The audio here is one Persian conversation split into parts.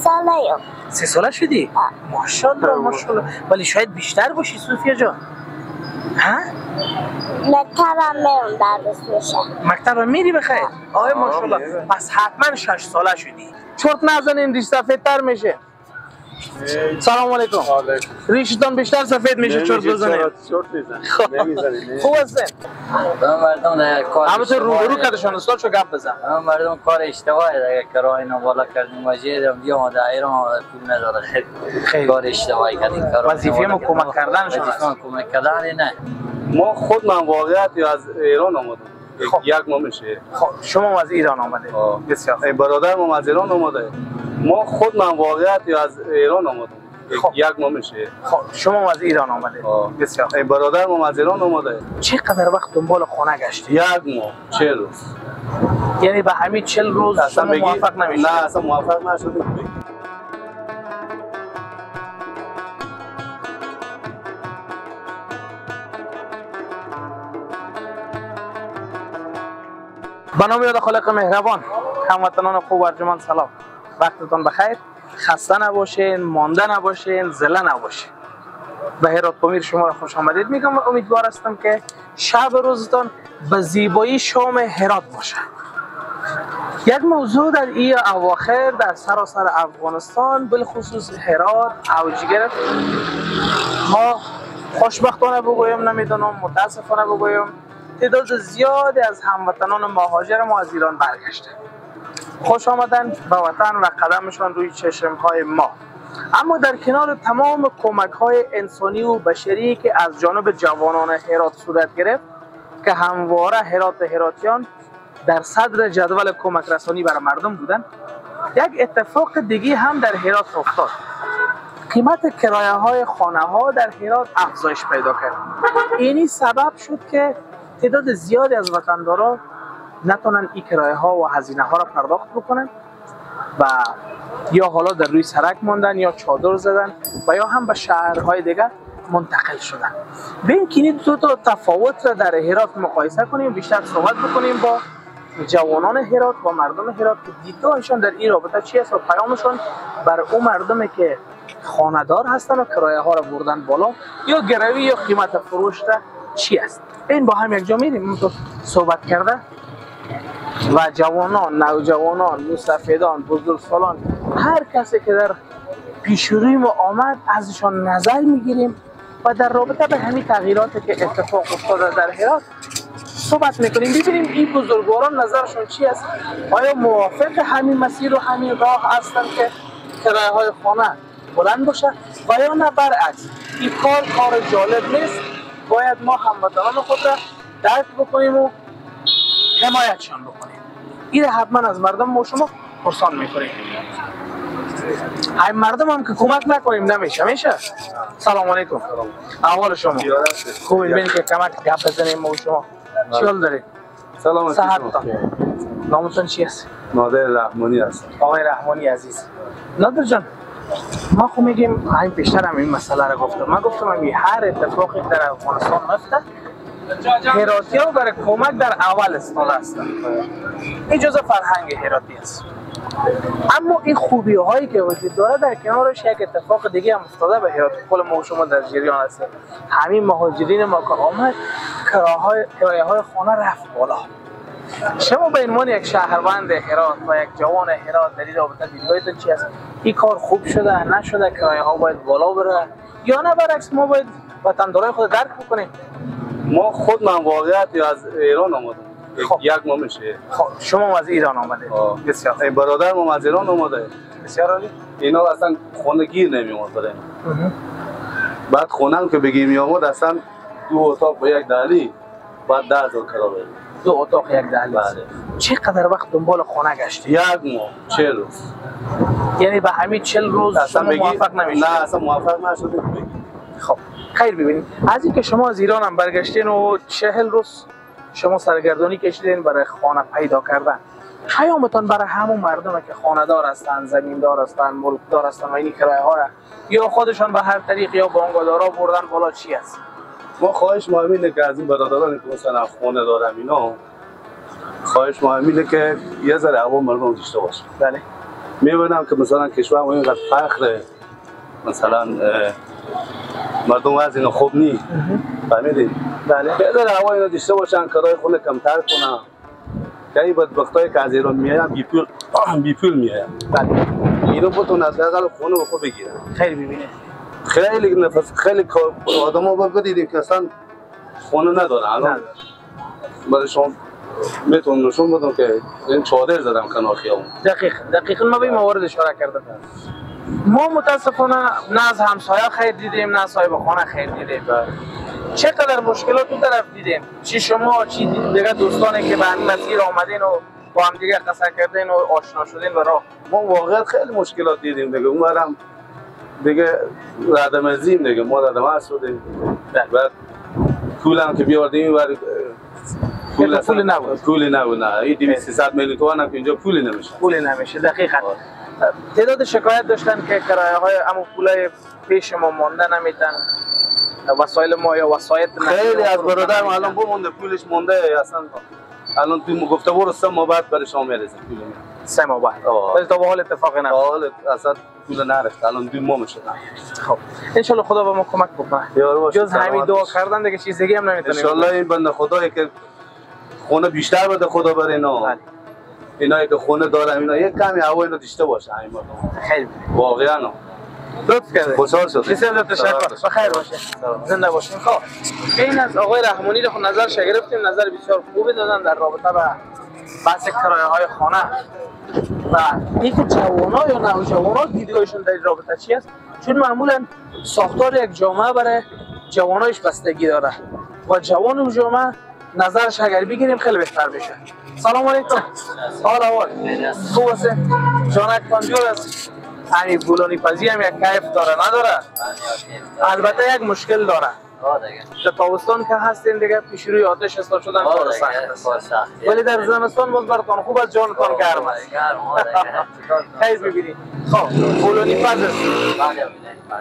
ساله یم. 3 ساله شدی؟ ماشاءالله ماشاءالله. ولی شاید بیشتر باشی صوفیا جان. ها؟ مکتبم میرم درس میشه. مکتبم میری بخیر؟ آه ماشاءالله. پس حتما 6 ساله شدی. چرت نزنین ریش سفیدتر میشه. سلام علیکم. ریشتان بیشتر سفید میشه چرت بزنید. چرت میزنید. خوب هستین؟ مردم کار همونطور روبرو کدشان استاد شو گپ بزن. مردم کار اشتباهی دیگه کرای اینا بالا کردیم واجد بیا در ایران پول نداره. خیلی کار اشتباهی کردیم. وظیفه ما کمک کردنشون است. وظیفه کمک کردن نه. ما خود من واقعیت از ایران آمدم. یک ماه میشه. خب شما از ایران آمده. بسیار. این برادر ما از ایران آمده. ما خود من واقعیت از ایران آمدم. یک ماه میشه. خب شما از ایران آمده. بسیار. این برادر ما از ایران آمده. چقدر وقت دنبال خانه گشتی؟ 1 ماه 40 روز. یعنی به همین 40 روز شما موفق نمیشید؟ نه اصلا موفق نشدیم. به نام یاد خالق مهربان، هموطنان خوب و ارجمند سلام. وقتتان بخیر، خسته نباشین، مانده نباشین، زله نباشین. به هرات پامیر شما را خوش آمدید میگم و امیدوار هستم که شب روزتان به زیبایی شام هرات باشه. یک موضوع در این اواخر در سراسر افغانستان بالخصوص هرات اوج گرفت. ما خوشبختانه بگویم نمیدونم، متاسفانه بگویم تعداد زیادی از هموطنان مهاجر ما از ایران برگشتند. خوش آمدن به وطن و قدمشان روی چشمهای ما. اما در کنار تمام کمک‌های انسانی و بشری که از جانب جوانان هرات صورت گرفت که همواره هرات هراتیان در صدر جدول کمک رسانی برای مردم بودند، یک اتفاق دیگه هم در هرات افتاد. قیمت کرایه های خانه ها در هرات افزایش پیدا کرد. اینی سبب شد که تعداد زیادی از وطنداران نتونن این کرایه ها و هزینه ها را پرداخت بکنن و یا حالا در روی سرک ماندن یا چادر زدن و یا هم به شهرهای دیگر منتقل شدن. بین که این دو تا تفاوت را در هرات مقایسه کنیم، بیشتر صحبت بکنیم با جوانان هرات و مردم هرات که دیدگاهشان در این رابطه چی است و پیامشان بر او مردمی که خانه‌دار هستن و کرایه ها را بردن بالا یا گروی یا قیمت فروش را چی است. این با هم یک جا میریم صحبت کرده و جوانان، نوجوانان، موسفیدان، بزرگسالان، هر کسی که در پیش روی ما آمد ازشان نظر میگیریم و در رابطه به همین تغییراتی که اتفاق افتاده در هرات صحبت میکنیم. ببینیم این بزرگواران نظرشون چی است، آیا موافق همین مسیر و همین راه هستند که کرایه های خانه بلند باشه و یا نه برعکس. این کار کار جالب نیست، باید ما هموطنان خود را درک بکنیم و حمایتشان بکنیم. این حتما از مردم ما شما پرسان میکنیم. این مردم هم که کمک نکنیم نمیشه. میشه؟ سلام علیکم. احوال شما؟ خوب. ببینید که کمک گپ بزنیم ما شما. چی حال دارید؟ سلام علیکم. نامتون چی است؟ نادر رحمانی هستم. آقای رحمانی عزیز. نادر جان، ما خب میگیم همین پیشتر هم این مسئله را گفتم. من گفتم همین هر اتفاقی در افغانستان میفته هراتی ها برای کمک در اول استاده هستند. این جزء فرهنگ هراتی است. اما این خوبی هایی که وجود داره در کنارش یک اتفاق دیگه هم افتاده به هرات. کل ما و شما در جریان هستیم. همین مهاجرین ما که آمد کرایه های خانه رفت بالا. شما به عنوان یک شهروند هرات و یک جوان هرات در این رابطه دیدگاهتون چی است؟ این کار خوب شده نشده؟ کرایه ها باید بالا بره یا نه برعکس ما باید وطندارای خود درک بکنیم؟ ما خود من واقعیت از ایران آمدم. یک ماه میشه. خب شما از ایران آمده. بسیار. این برادر ما از ایران آمده. بسیار عالی. اینا اصلا خونه گیر نمی اومد. بعد خونه هم که بگیر می آمد اصلا 2 اتاق با یک دهلی بعد 10,000 کرایه. 2 اتاق یک دهلیز. بله. چقدر وقت دنبال خانه گشتی؟ 1 ماه 40 روز. یعنی به همین 40 روز شما موفق نمیشید؟ نه اصلا موفق نشدیم. خب خیر ببینید، از اینکه شما از ایران هم برگشتین و 40 روز شما سرگردانی کشیدین برای خانه پیدا کردن، پیامتان برای همون مردم که خانه دار هستند، زمین دار هستند، ملک دار هستند و این کرایه ها را یا خودشان به هر طریق یا بانگادارا بردن بالا چی است؟ ما خواهش ما اینه که از این برادرانی که مثلا خانه دارم اینا، خواهش ما اینه که یه ذره هوا مردم داشته باشه. بله. میبینم که مثلا کشور ما اینقدر فخره، مثلا مردم از اینا خوب نی، فهمیدین؟ بله. بذار هوا اینا داشته باشن، کرای خونه کمتر کنن. که این بدبختایی که از ایران میایم بی پول میایم. بله. اینو بتون از حداقل خونه به خود بگیرن. خیلی میبینه. خیلی نفس خیلی آدم‌ها با دیدیم که اصلا خونه ندارن. الان برای شما میتونم نشون بدم که این چادر زدم کنار خیابون. دقیقاً ما به این موارد اشاره کردم. ما متاسفانه نه از همسایه خیر دیدیم نه صاحب خانه خیر دیدیم. چقدر مشکلات اون طرف دیدیم، چی شما چی دیگه دوستانی که به همین مسیر آمدین و با هم دیگه قصه کردین و آشنا شدین و راه. ما واقعا خیلی مشکلات دیدیم دیگه. اونورم دیگه ردم دیگه، ما ردم شدیم. بعد پول هم که بیاردیم اینور پول نبود. پولی نبود، نه. این 200 میلیون تومان هم که اینجا پولی نمیشه. پولی نمیشه دقیقاً. تعداد شکایت داشتن که کرایه های امو پولای پیش ما مانده نمیتن، وسایل ما یا وسایط خیلی از برادرم الان بمونده پولش مونده اصلا. الان تو گفته برو 3 ماه بعد برای شما میرسه پول. 3 ماه بعد. ولی تا به حال اتفاقی نیفتاد. اصلا پول نرفت، الان 2 ماه میشه. خب ان شاء الله خدا به ما کمک بکنه. جز همین دعا کردن دیگه چیز دیگه هم نمیتونیم. ان شاء الله این بنده خدایی که خونه بیشتر بده خدا برای اینا. اینایی که خونه دارن اینا یک کمی هوا اینو داشته باشه همین مردم. خیلی واقعا لطف کردید. خوشحال شدم. بسیار تشکر. بخیر باشه. زنده باشین. خب این از آقای رحمانی رو نظرش گرفتیم، نظر بسیار خوبی دادن در رابطه با بحث کرایه های خانه و اینکه جوانا یا نوجوانا دیدگاهشون در رابطه چی است، چون معمولا ساختار یک جامعه برای جوانایش بستگی داره و جوان و جامعه نظرش اگر بگیریم خیلی بهتر میشه. سلام علیکم. حال احوال خوب است؟ جانک جور است؟ همین بولانی پزی هم یک کیف داره نداره؟ البته یک مشکل داره. در تابستان که هستین دیگه پیش روی آتش استاد شدن کار سخت است، ولی در زمستان باز براتان خوب است، جانتان گرم است. خیر میبینی. خب بولانی پز است.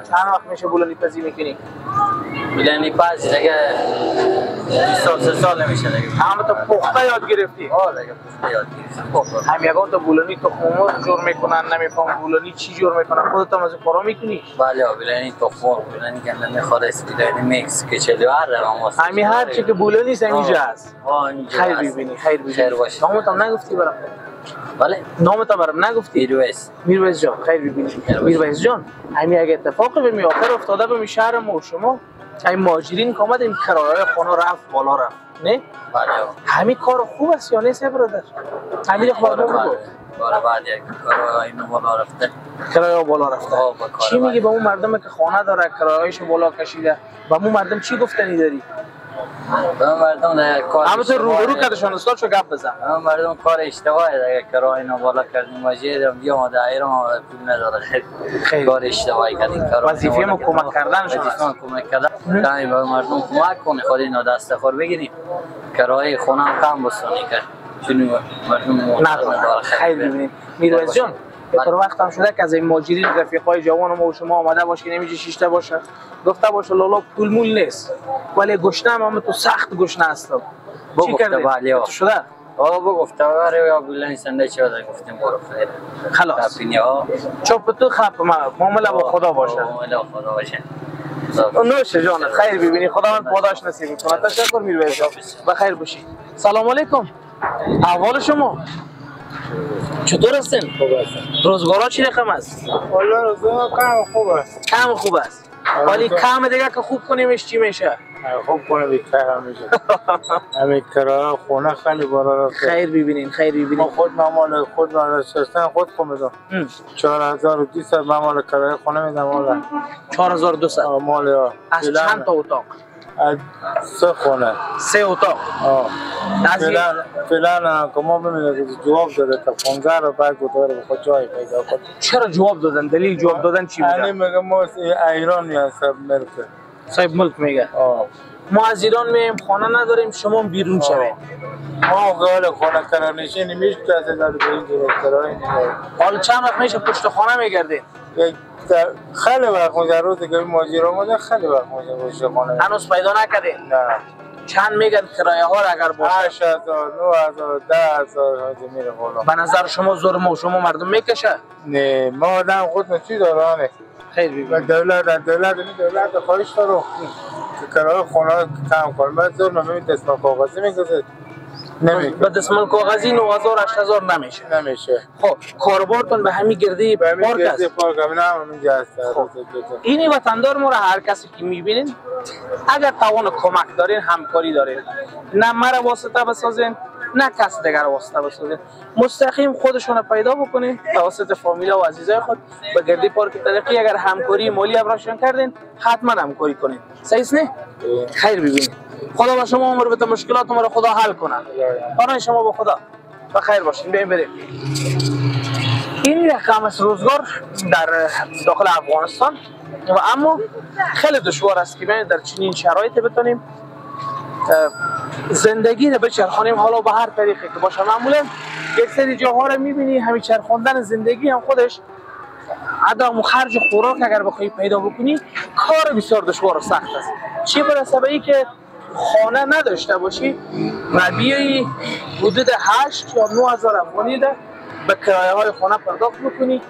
چند وقت میشه بولانی پزی میکنی؟ بولانی پز دیگه 2 سال 3 سال نمیشه دیگه. هم تو پخته یاد گرفتی؟ آه دیگه پخته یاد گرفتم. هم یگان تو بولانی تخم مرغ جور میکنن، نمیفهم بولانی چی جور میکنن، خودت هم از کارا میکنی؟ بله، بولانی تخم مرغ، بولانی گندم خالص، بولانی میکس کچلو هر رقم هست. همین هر چی که بولانی است همینجا هست. خیر ببینی، خیر ببینی. خیر باشه. نامت هم نگفتی برام. بله؟ نامت برام نگفتی؟ میرویس. میرویس جان، خیر ببینی. میرویس جان، همین اگه اتفاقی به می آخر افتاده به می شهر ما و شما، این مهاجرین که آمد این کرایه خانه رفت بالا رفت، نه؟ بله. همین کار خوب است یا نیست برادر؟ همین خبر بگو. کار بعد یک کرایه اینو بالا رفته. کرایه بالا رفته. چی میگی به اون مردم که خانه داره کرایه‌اش بالا کشیده؟ به اون مردم چی گفتنی داری؟ به مردم کار همون روبرو کردشان استاد شو گپ بزن. به مردم کار اشتباهی دیگه، کرایه اینو بالا کردیم، ماجر بیام در ایران پول نداره. خیلی کار اشتباهی کردیم. وظیفه ما کمک کردن شما. وظیفه کمک کردن. کمی به مردم کمک کنه، خود اینا دست خور بگیریم. کرایه خونه هم کم بسونی کرد. چون مردم نداره. خیلی ببینیم. میرویس جان، به وقت هم شده که از این مهاجرین رفیقای جوان ما و شما آمده باشه که نمیشه شیشته باشه، گفته باشه لالا پول مول نیست، ولی گشنه هم تو سخت گشنه هستم. چی کردی؟ تو شده؟ آه بگفته بره یا بلند سنده چه بوده گفتیم برو خیر. خلاص. چوب تو خپ معامله با خدا باشه. معامله با خدا باشه. نوش جانت، خیر ببینی، خداوند پاداش نصیب کنه. تشکر میرویس جان، بخیر باشی. سلام علیکم. احوال شما؟ چطور هستین؟ خوب هستم. روزگارا چی رقم است؟ والا روزگار کم خوب است. کم خوب است. ولی کم دیگه که خوب کنیمش چی میشه؟ خوب کنه بیشتر هم میشه. همین کرایه خونه خیلی بالا رفته. خیر ببینین، خیر ببینین. ما خود مال خود نشستن خود خو میدم. 4200 من مال کرایه خونه میدم والا. 4200 مال از چند تا اتاق؟ از 3 خونه. 3 اتاق. فعلا که ما ببینیم جواب داده تا 15 رو بعد گفتار به خود جای پیدا کنه. چرا جواب دادن؟ دلیل جواب دادن چی بوده؟ یعنی میگه ما ایران یا صاحب ملک. صاحب ملک میگه. ما از ایران میایم خانه نداریم، شما بیرون شوید. ما قال خانه کرانشین میشه از در بیرون کرایه. حالا چند وقت میشه پشت خانه میگردین؟ خیلی وقت میشه، روزی که ماجرا اومده خیلی وقت میشه پشت خانه. هنوز پیدا نکردین؟ نه. چند میگن کرایه ها اگر باشه؟ 8000 9000 10000 میره بالا. به نظر شما زور ما شما مردم میکشه؟ نه ما آدم خود چی دارانه. خیر ببین. دولت دولت خواهش دارم که کرایه خونه کم کن. من زور ما دستمال کاغذی میگذاره. نمیشه. با دستمال کاغذی 9000 8000 نمیشه. نمیشه. خب کاربارتون به همین گردی پارک است. پارک هم همینجا هست. خب. اینی وطندار ما را هر کسی که میبینین اگر توان کمک دارین همکاری دارین، نه مرا واسطه بسازین نه کس دیگر واسطه بسازین، مستقیم خودشون رو پیدا بکنین توسط فامیلا و عزیزای خود به گردی پارک ترقی. اگر همکاری مالی ابراشون کردین حتما همکاری کنین. صحیح نه؟ خیر ببینید. خدا با شما عمر بده، مشکلات ما رو خدا حل کنه. پناه شما با خدا. و خیر باشین. بریم بریم. این رقم از روزگار در داخل افغانستان و اما خیلی دشوار است که در چنین شرایطی بتونیم زندگی رو بچرخانیم، حالا به هر طریقی که باشه. معمولا یک سری جاها رو میبینی همین چرخاندن زندگی هم خودش عدم خرج خوراک اگر بخوای پیدا بکنی کار بسیار دشوار و سخت است. چی برسه به ای که خانه نداشته باشی و بیایی حدود 8 یا 9 هزار افغانی ده به کرایه های خانه پرداخت بکنی،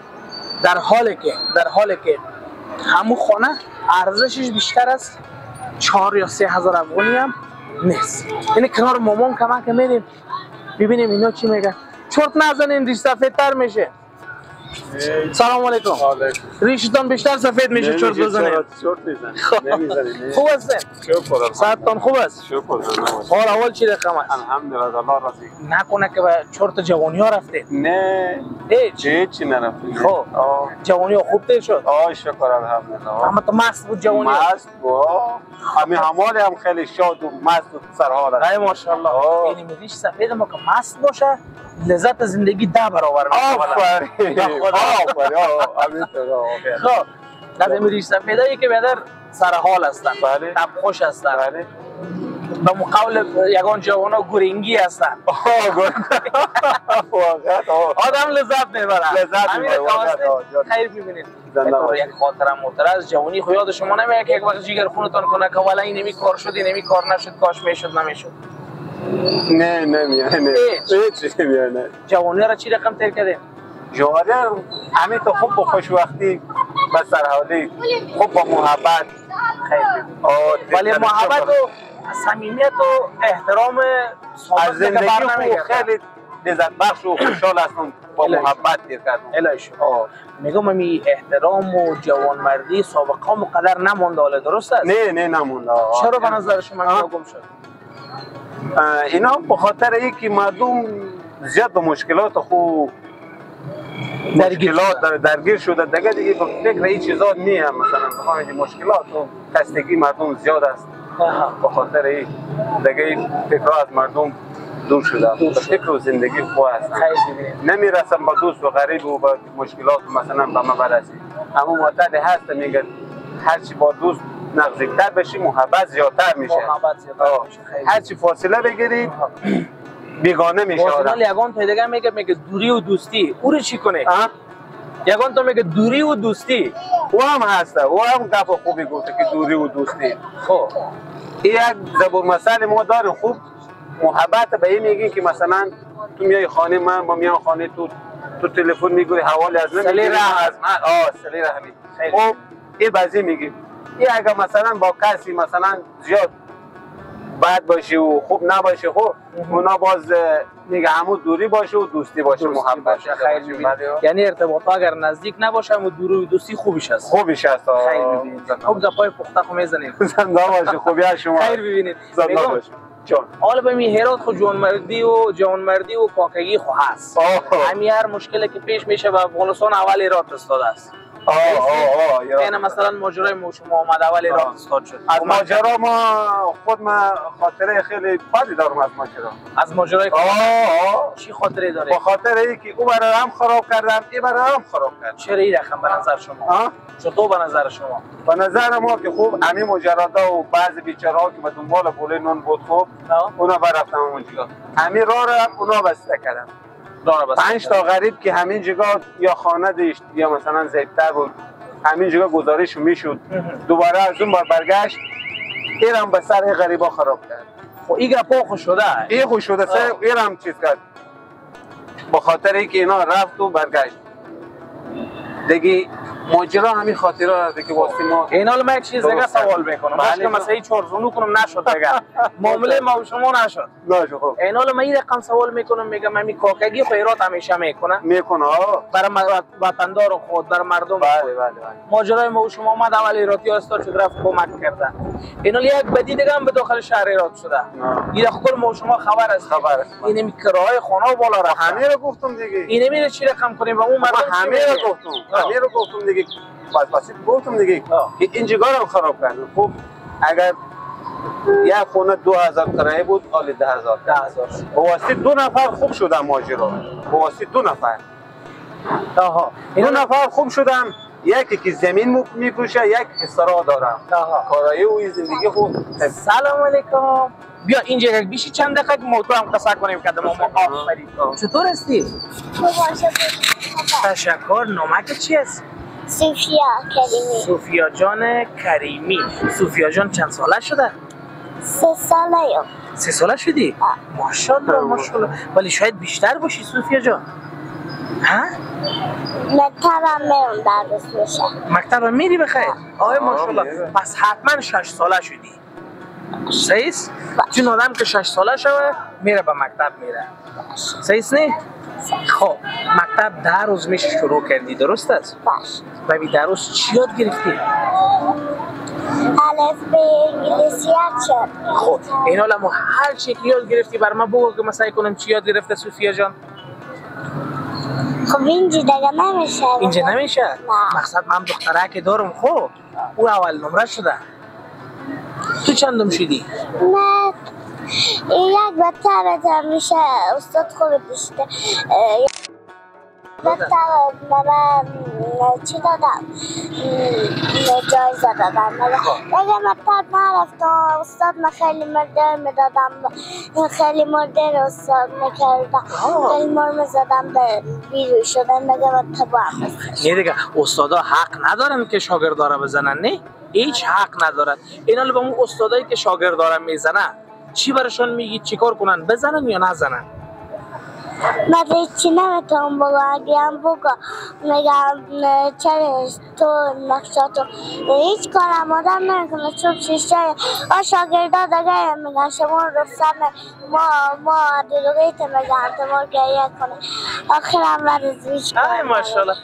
در حالی که همون خانه ارزشش بیشتر از 4 یا 3 هزار افغانی هم نیست. یعنی کنار مامان کمک میریم ببینیم اینا چی میگن. چرت نزنین ریش سفیدتر میشه. سلام علیکم. ریشتان بیشتر سفید میشه چرت بزنید. چرت میزنید. خوب هستین؟ صحتتان خوب است؟ شکر. حال اول چی رقم است؟ الحمدلله الله راضی. نکنه که به چرت جوانی ها رفتید؟ نه هیچ هیچ نرفتیم. خب جوانی ها خوب تیر شد؟ آه شکر الحمدلله. اما تو مست بود جوانی ها؟ مست بود. همین همال هم خیلی شاد و مست و سرحال است. ای ماشاءالله. یعنی ریش سفید ما که مست باشه لذت زندگی 10 برابر میشه. آفرین. آفرین. خب از ریش سفیدایی که بیادر سرحال هستن، بله، تب خوش هستن، بله، به مقابل یگان جوانا گورینگی هستن. آدم لذت میبره. لذت میبره. خیر میبینید. یک خاطره معترض از جوانی خو یاد شما نمیاد که یک وقت جیگر خونتان کنه که والا این نمی کار شد این نمی کار نشد کاش میشد نمیشد؟ نه نمیاد، نه هیچ نمیاد. نه جوانی را چی رقم تیر کردین؟ جوانی همین تو خوب با خوشوقتی با سرحالی خوب با محبت. خیلی ولی محبت و صمیمیت و احترام از زندگی خیلی لذت بخش و خوشحال هستم با محبت تیر کردم. الهی شما. میگم امی احترام و جوانمردی سابقه مقدر نمونده حالا، درست است؟ نه نه نمونده. چرا به نظر شما اینا گم شد؟ اینا به خاطر اینکه مردم زیاد به مشکلات خو مشکلات درگیر شده دیگه، دیگه به فکر این چیزا نیم. مثلا بخوام مشکلات و خستگی مردم زیاد است، به خاطر این دیگه این فکرها از مردم دور شده، به فکر و زندگی خو است. نمیرسم با دوست و غریب و با مشکلات مثلا به من برسی. اما معتاد هست میگه هرچی با دوست نزدیکتر بشی محبت زیادتر میشه. محبت زیادتر میشه. هرچی فاصله بگیری بیگانه میشه آدم. یگان تا دیگه میگه دوری و دوستی او رو چی کنه؟ یگان تا میگه دوری و دوستی او هم هسته، او هم گپ خوبی گفته که دوری و دوستی. خب این یک ضرب المثل ما داریم. خوب محبت به این میگین که مثلا تو میای خانه من با میام خانه تو، تو تلفن میگوری حوالی از من میگیری از من، صله رحمی. خب این بعضی میگی این اگه مثلا با کسی مثلا زیاد بد باشی و خوب نباشی، خب اونا باز میگه همون دوری باشه و دوستی باشه، محبت باشه. خیلی یعنی ارتباط اگر نزدیک نباشه و دوری و دوستی خوبیش است. خوبیش است. خیر ببینید. خوب گپای پخته خو میزنید. زنده باشه. خوبی از شما. خیر ببینید. زنده باشه. جان حالا به می هرات خو جوانمردی و کاکگی خو هست. همین هر مشکلی که پیش میشه به افغانستان اول هرات استاد است. یعنی مثلا ماجرای ما شما آمد اول هرات استاد شد. از ماجرا ما خود ما خاطره خیلی بدی دارم از ماجرا. از ماجرای چی خاطره داره؟ با خاطر اینکه او برای هم خراب کردم، این برای هم خراب کردم. چرا این رقم به نظر شما؟ چطور به نظر شما؟ به نظر ما که خوب همین ماجرادا و بعضی بیچاره‌ها که به دنبال پول نون بود، خوب اونا برفتن اونجا. همین راه رو هم اونا بسته کردن. 5 تا غریب که همین جگاه یا خانه داشت یا مثلا زیبتر بود، همین جگاه گزارش میشد، دوباره از اون بار برگشت ایران به سر غریبا خراب کرد. خب این گپا خوش شده، این خوش شده سه این هم چیز کرد به خاطر اینکه اینا رفت و برگشت دیگه. ماجرا همین خاطره است که واسه ما. اینا من یک چیز دیگه سوال میکنم، باشه که مثلا چهار زانو کنم نشد دیگه، معامله ما و شما نشد. نشد. خب اینا من این رقم سوال میکنم، میگم همین کاکگی خیرات همیشه میکنه، میکنه برای وطندار خود، برای مردم. بله بله بله. ماجرای ما و شما اومد اول ایراتی استاد شد رفت کمک کردن. اینا یک بدی دیگه هم به داخل شهر ایرات شده. این کل ما و شما خبر است. خبر است. اینم کرایه خانه بالا رفت. همه رو گفتم دیگه. اینم میره چی رقم کنیم و اون مردم همه رو گفتم. همه رو گفتم دیگه. بس گفتم دیگه که این جگاه رو خراب کردن. خب اگر یک خونه 2000 کرایه بود، حال 10000. 10000 به واسطه دو نفر خوب شدم ماجرا. به واسطه دو نفر. آها. دو نفر خوب شدم، یکی که زمین میپوشه، یک حسرا دارم. کارایی و زندگی خوب. سلام علیکم. بیا اینجا یک بیشی چند دقیقه موضوع هم قصه کنیم که ما آفرین. چطور هستی؟ تشکر. نامک چی است؟ سوفیا کریمی. سوفیا جان کریمی. سوفیا جان چند ساله شده؟ 3 ساله. 3 ساله شدی؟ ماشاءالله ماشاءالله. ولی شاید بیشتر باشی سوفیا جان. ها؟ مکتبم میرم درس میشه. مکتبم میری بخیر؟ آه ماشاءالله. پس حتما 6 ساله شدی. صحیح است؟ چون آدم که 6 ساله شوه میره به مکتب میره. صحیح است نه؟ خب مکتب 10 روز میشه شروع کردی، درست است؟ باش. و 10 روز چی یاد گرفتی؟ الف ب انگلیسی یاد. خب اینا لما هر چی که یاد گرفتی بر ما بگو که مثلا کنم چی یاد گرفته سوفیا جان. خب اینجا دیگه نمیشه. اینجا نمیشه؟ نه. مقصد من دختره که دارم، خب او اول نمره شده. تو چندم شدی؟ نه یک بدتر میشه استاد خوب داشته. بدتر من چی دادم؟ جایزه دادم. دیگه مکتب نرفتم، استاد من خیلی مردر میدادم، خیلی مردر استاد میکردم، خیلی مر میزدم به بیرون شدن دیگه مکتب هم. نه دیگه استادا حق ندارن که شاگردا را بزنن، نه؟ هیچ حق ندارن. اینا با اون استادایی که شاگردا را میزنن چی برشون میگی چیکار کنن، بزنن یا نزنن؟ من هیچی نمیتونم بگم، اگه هم بگم میگم چرا تو نقشاتو هیچ کارم آدم نمیکنه، چوب شیشه آ شاگردا دیگه میگن شما رخصت ما دروغیت میگن تو ما گریه کنه آخرم ورز هیچ کار. ای ماشاءالله.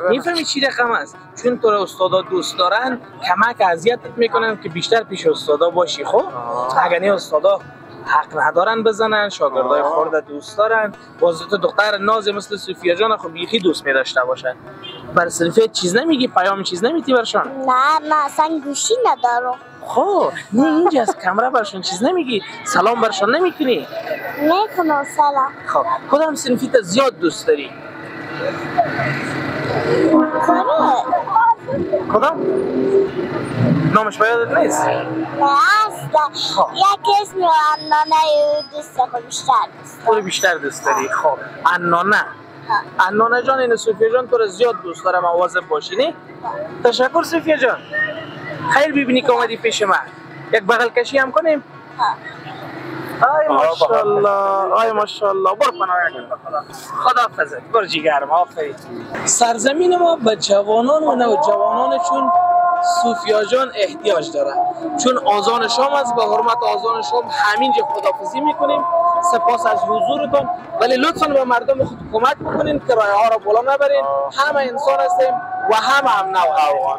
میفهمی چی رقم است؟ چون تو رو استادا دوست دارن کمک اذیتت میکنن که بیشتر پیش استادا باشی. خب اگه نه استادا حق ندارن بزنن، شاگردای خورده دوست دارن. باز تو دختر ناز مثل سوفیا جان خب بیخی دوست می داشته باشن. بر صرفه چیز نمیگی، پیام چیز نمیتی برشان؟ نه من اصلا گوشی ندارم. خب نه اینجا از کمره برشان چیز نمیگی، سلام برشان نمیکنی؟ میکنم سلام. خب کدام صنفی تا زیاد دوست داری؟ کدام؟ نامش به یادت نیست؟ نه اصلا. یک اسم انانه دوست خود بیشتر دوست دارم. بیشتر دوست داری. خب انانه. انانه جان این سوفیا جان تو رو زیاد دوست دارم، مواظب باشی. نه؟ تشکر سوفیا جان. خیر ببینی که اومدی پیش من. یک بغل کشی هم کنیم؟ آی ماشاءالله، آی ماشاءالله. برو پناه خدا. خداحافظت. برو جیگرم. آفرین. سرزمین ما به جوانان و نوجوانان چون سوفیا جان احتیاج داره. چون آذان شام است، به حرمت آذان شام همینجا خداحافظی میکنیم. سپاس از حضورتون، ولی لطفا به مردم خود کمک بکنین، کرایه ها را بالا نبرین. همه انسان هستیم و همه هم نو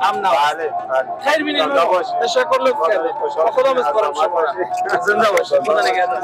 هم نو. خیر بینیم. تشکر، لطف کردید. خدا مسپارم شما. زنده باشید. خدا نگهدار.